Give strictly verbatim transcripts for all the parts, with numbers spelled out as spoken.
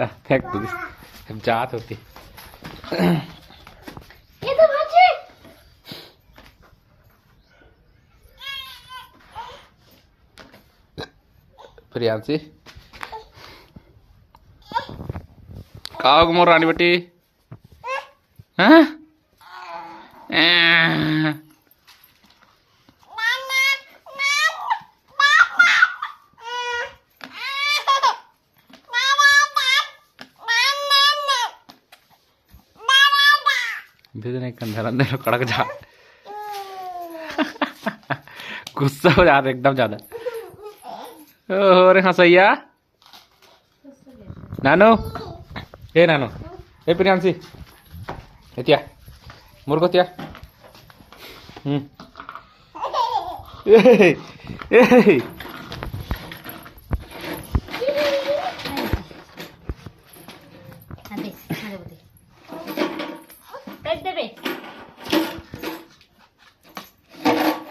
आ, फेंक दो। हम जात होती। ये तो भाजी। प्रियांशी, का हो मोर रानी बेटी? हाँ? भेज नहीं, कंधा रंधे लो कड़क जा। गुस्सा हो जाता एकदम ज्यादा। ओहो रे हंसैया। नानू, ए नानू, ए प्रियांशी, एतिया, मुर्गो तिया। हम्म। ए, ए, अबे, अरे बोले। कर दे बे।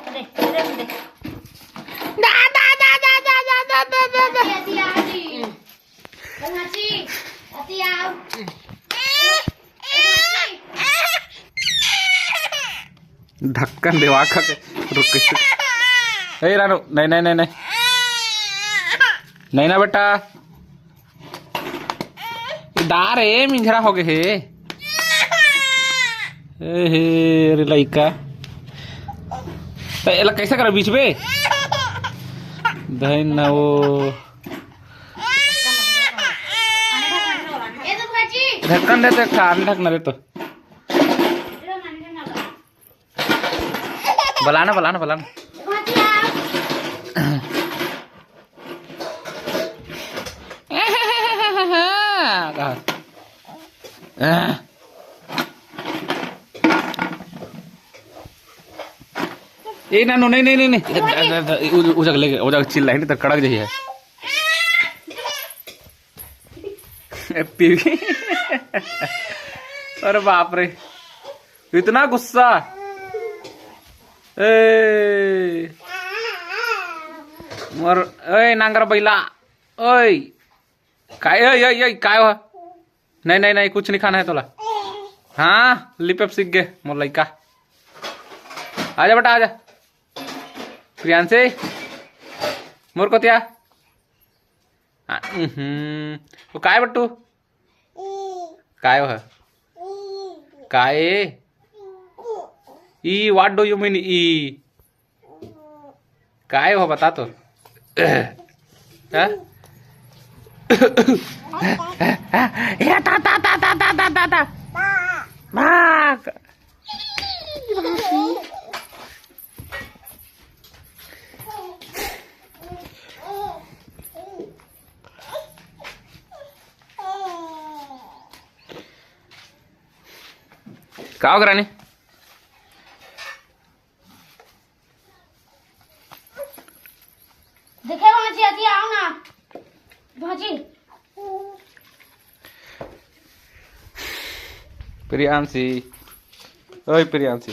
अरे, अरे बोले। दा, दा, दा। अति, अति, अति। कहाँ छी? अति आओ। ढक्कन देवा खा के रुक कैसे। ए रानू, नहीं, नहीं, नहीं, नहीं। नहीं ना बेटा। दार ए मिंझरा हो गए हे। ए हे, अरे लइका। तो एला कैसे करो बीच में? धइन ना वो। ढक्कन दे तो, एक ठा आने ढकना दे तो। बलाना, बलाना, बलाना। ए ना, नो, नहीं, नहीं, नहीं, नहीं। उ जग लेके, उ जग चिल्लाई नहीं तो कड़क जाइए। ए, पीवी। अरे बाप रे, इतना गुस्सा। ए, मोर, ए, नांगर बैला। ओए, काय, ओए, ओए, ओए, काय हो? नहीं, नहीं, नहीं, कुछ नहीं खाना है तोला। हाँ, लिपेप सीख गए मोर लइका। आजा बेटा, आजा। प्रियांशी, मोर कोतिया। आ, उहुं। वो काय बट्टू? काय हो? काय? E, what do you mean E? काय हो बता तो? हाँ? ए, ता, ता, ता। भाग। का हो गया रानी? देखे भाजी, अति आओ ना भाजी। प्रियांशी, ओए प्रियांशी,